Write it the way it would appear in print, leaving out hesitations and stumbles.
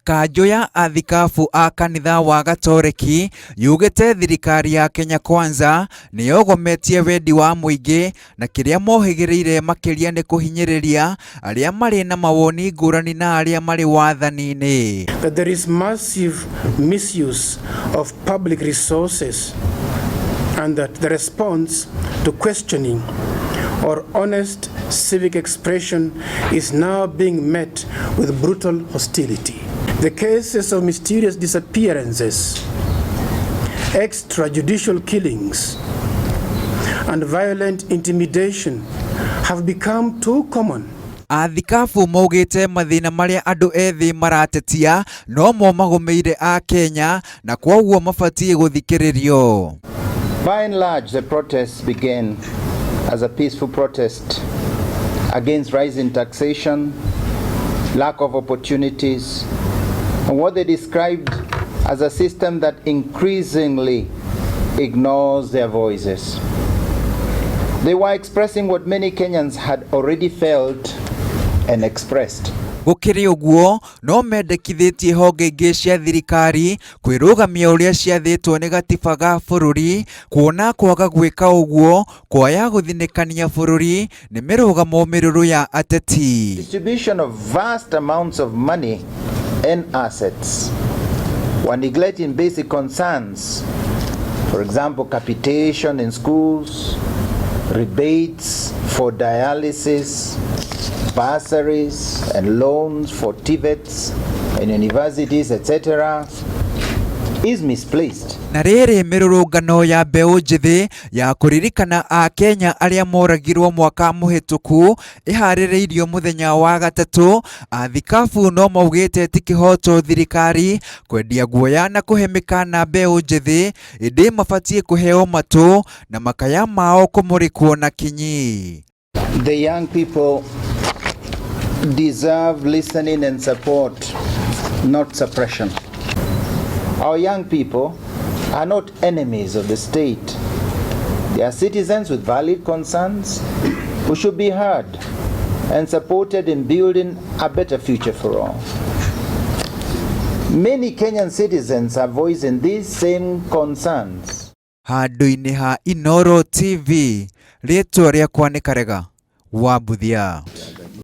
Kanjũ ya athikabu a kanitha wa Gatoreki yugĩte thirikari ya Kenya Kwanza nĩyogometie wendi wa mũingĩ na kĩrĩa mohĩgĩrĩire makĩria nĩ kũhinyĩrĩria arĩa marĩ na mawoni ngũrani na arĩa marĩ wathani-inĩ. That there is massive misuse of public resources and that the response to questioning or honest civic expression is now being met with brutal hostility. The cases of mysterious disappearances, extrajudicial killings, and violent intimidation have become too common. Athikabu maugĩte mathĩna marĩa andũ ethĩ maratetia no mo magũmĩire a Kenya na kwoguo mabatiĩ gũthikĩrĩrio. By and large, the protests began as a peaceful protest against rising taxation, lack of opportunities, and what they described as a system that increasingly ignores their voices. They were expressing what many Kenyans had already felt and expressed. Gũkĩrĩ ũguo, no mendekithĩtie honge ingĩ cia thirikari kwĩrũgamia ũrĩa ciathĩtwo nĩ gatiba ga bũrũri, kuona kwaga gwĩka ũguo kwaya gũthinĩkania bũrũri nĩ mĩrũgamo mĩrũrũ ya ateti. Distribution of vast amounts of money and assets while neglecting basic concerns, for example, capitation in schools, rebates for dialysis, bursaries and loans for TVETs and universities, etc., is misplaced. Na rĩrĩ mĩrũrũngano ya mbeũ njĩthĩ ya kũririkana Akenya arĩa moragirwo mwaka mũhĩtũku ĩharĩrĩirio mũthenya wa gatatũ, athikabu no maugĩte ti kĩhoto thirikari kwendia guoya na kũhe mĩkana mbeũ njĩthĩ, ĩndĩ mabatiĩ kũheo matũ na makaya mao kũmũrĩkwo na kinyi. The young people deserve listening and support, not suppression. Our young people are not enemies of the state. They are citizens with valid concerns who should be heard and supported in building a better future for all. Many Kenyan citizens are voicing these same concerns. Handũ-inĩ ha Inooro TV, rĩtwa rĩakwa nĩ Karega wa Mbuthia.